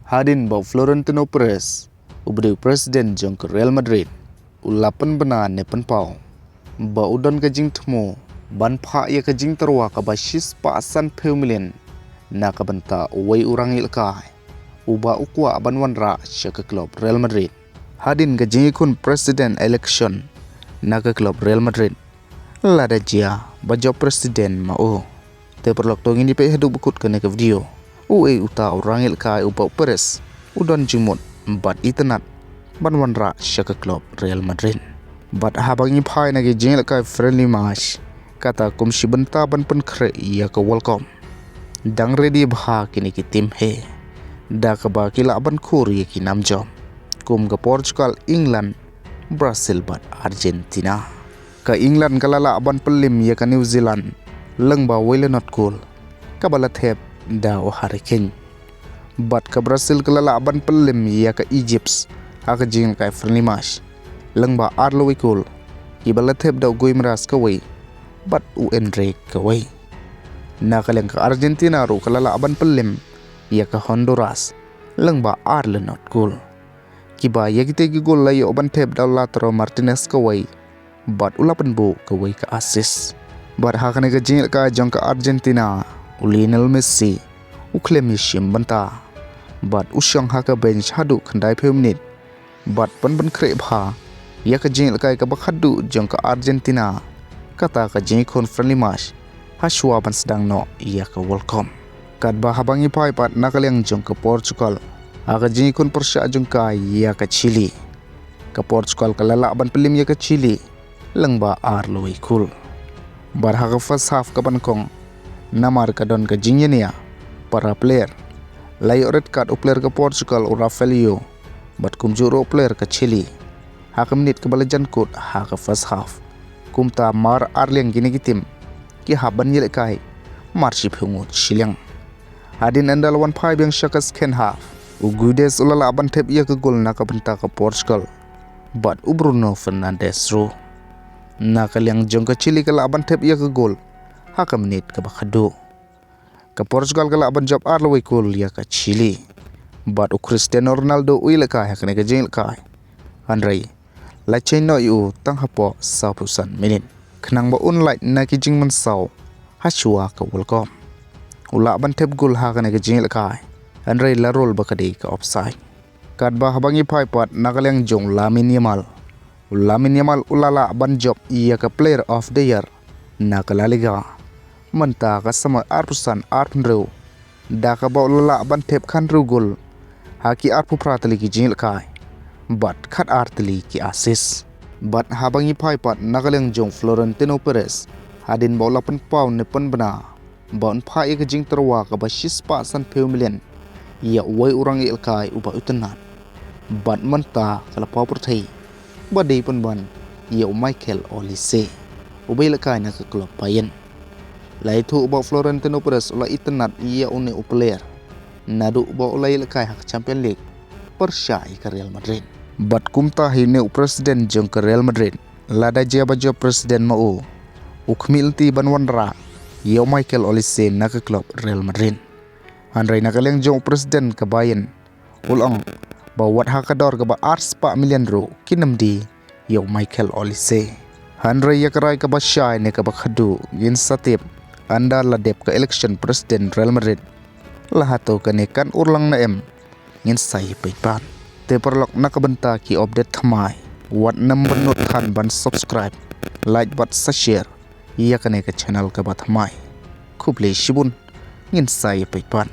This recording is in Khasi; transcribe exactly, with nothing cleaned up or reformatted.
Hadien ba u Florentino Perez, u ba dei u president jong ka Real Madrid, u la pynbna ne pynpaw ba u don ka jingthmu ban phah ïa ka jingtyrwa kaba shispah sanphew million na ka bynta uwei u rangïalehkai uba u kwah ban wanrah sha ka club Real Madrid. Hadien ka jingïakhun president election na ka club Real Madrid, lada jia ba jop president ma u. Te paralok, to ngin ïa peit haduh ba kut kane ka video, uei uta u rangïalehkai uba u Perez u don jingmut bad itynnad ban wanrah sha ka club Real Madrid. Bad haba ngi phai na ki jingïalehkai friendly match, kata kum shi bynta ban pynkhreh ïa ka World Cup, dang ready bha kine ki team hi, da kaba ki lah ban khur ïa ki nam jop kum ka Portugal, England, Brazil bad Argentina. Ka England ka la lah ban pynlem ïa ka New Zealand lyngba wei la not goal, kaba la thep da u Harry Kane. Bad ka Brazil ka la lah ban pynlem ïa ka Egypt ha ka jingïalehkai friendly match lyngba ar la wei goal, kiba la thep da u Guimarães kawei bad u Endrick kawei. Na ka liang ka Argentina ruh ka la lah ban pynlem ïa ka Honduras lyngba ar la not goal, kiba ïa kita ki goal la ïoh ban thep da u Lautaro Martinez kawei bad u la pynbuh kawei ka assist. Bad ha kane ka jingïalehkai jong ka Argentina, u Lionel Messi u khlem ïashim bynta bad u shong ha ka bench haduh khyndaiphew minit bad pynpynkhreh bha ïa ka jingïalehkai kaba khadduh jong ka Argentina, kata ka jingïakhun friendly match hashwa ban sdang noh ïa ka World Cup. Katba haba ngi phai pat na ka liang jong ka Portugal, ha ka jingïakhun pyrshah jong ka ïa ka Chile, ka Portugal ka la lah ban pynlem ïa ka Chile lyngba ar la wei goal. Bad ha ka first half kaba nyngkong, namar ka don ka jingïania para player, la ïoh red card u player ka Portugal, u Rafael Leao, bad kumjuh ruh u player ka Chile ha ka minit kaba la jan kut ha ka first half. Kumta mar ar liang kine ki team ki hap ban ïalehkai mar shiphew ngut shiliang. Hadien ynda la wan phai biang sha ka second half, u Guedes u la lah ban thep ïa ka goal na ka bynta ka Portugal bad u Bruno Fernandes ruh. Na ka liang jong ka Chile ka lah ban thep ïa ka goal ha ka minit kaba khadduh. Ka Portugal ka lah ban jop ar la wei goal ïa ka Chile, bad u Cristiano Ronaldo u ïalehkai ha kane ka jingïalehkai. Hynrei la change noh ïa u tang hapoh sawphew san minit, khnang ba un lait na ki jingmynsaw hashwa ka World Cup. U lah ban thep goal ha kane ka jingïalehkai, hynrei la rule ba ka dei ka offside. Katba haba ngi phai pat na ka liang jong u Lamine Yamal, u Lamine Yamal u la lah ban jop ïa ka Player of the Year na ka La Liga mynta ka samoi arphew san arphew hynriew, da kaba u la lah ban thep khathynriew goal ha ki arphew phra tylli ki jingïalehkai bad khatar tylli ki assist. Bad haba ngi phai pat na ka liang jong u Florentino Perez, hadien ba u la pynpaw ne pynbna ba un phah ïa ka jingtyrwa kaba shispah sanphew million ïa uwei u rangïalehkai uba u tynnad, bad mynta ka la paw pyrthei ba dei pynban ïa u Michael Olise uba ïalehkai na ka club Bayern. La ïathuh ba u Florentino Perez u la itynnad ïa une u player naduh ba u la ïalehkai ha ka Champions League pyrshah ïa ka Real Madrid. Bad kumta hi une u president jong ka Real Madrid, lada jia ba jop president ma u, u khmih lynti ban wanrah ïa u Michael Olise na ka club Real Madrid. Hynrei na ka liang jong u president ka Bayern, u la ong ba wat ha ka dor kaba arspah million ruh kin ym die ïa u Michael Olise. Hynrei ïa ka rai kaba shai ne kaba khadduh ngin sa tip ynda la dep ka election president Real Madrid. La hato kane kan urlong ne em, ngin sa ïa peit pat. Te paralok, na ka bynta ki update thymmai, wat nym bynnud than ban subscribe, like bad sa share ïa kane ka channel kaba thymmai. Khublei shibun, ngin sa ïa peit pat.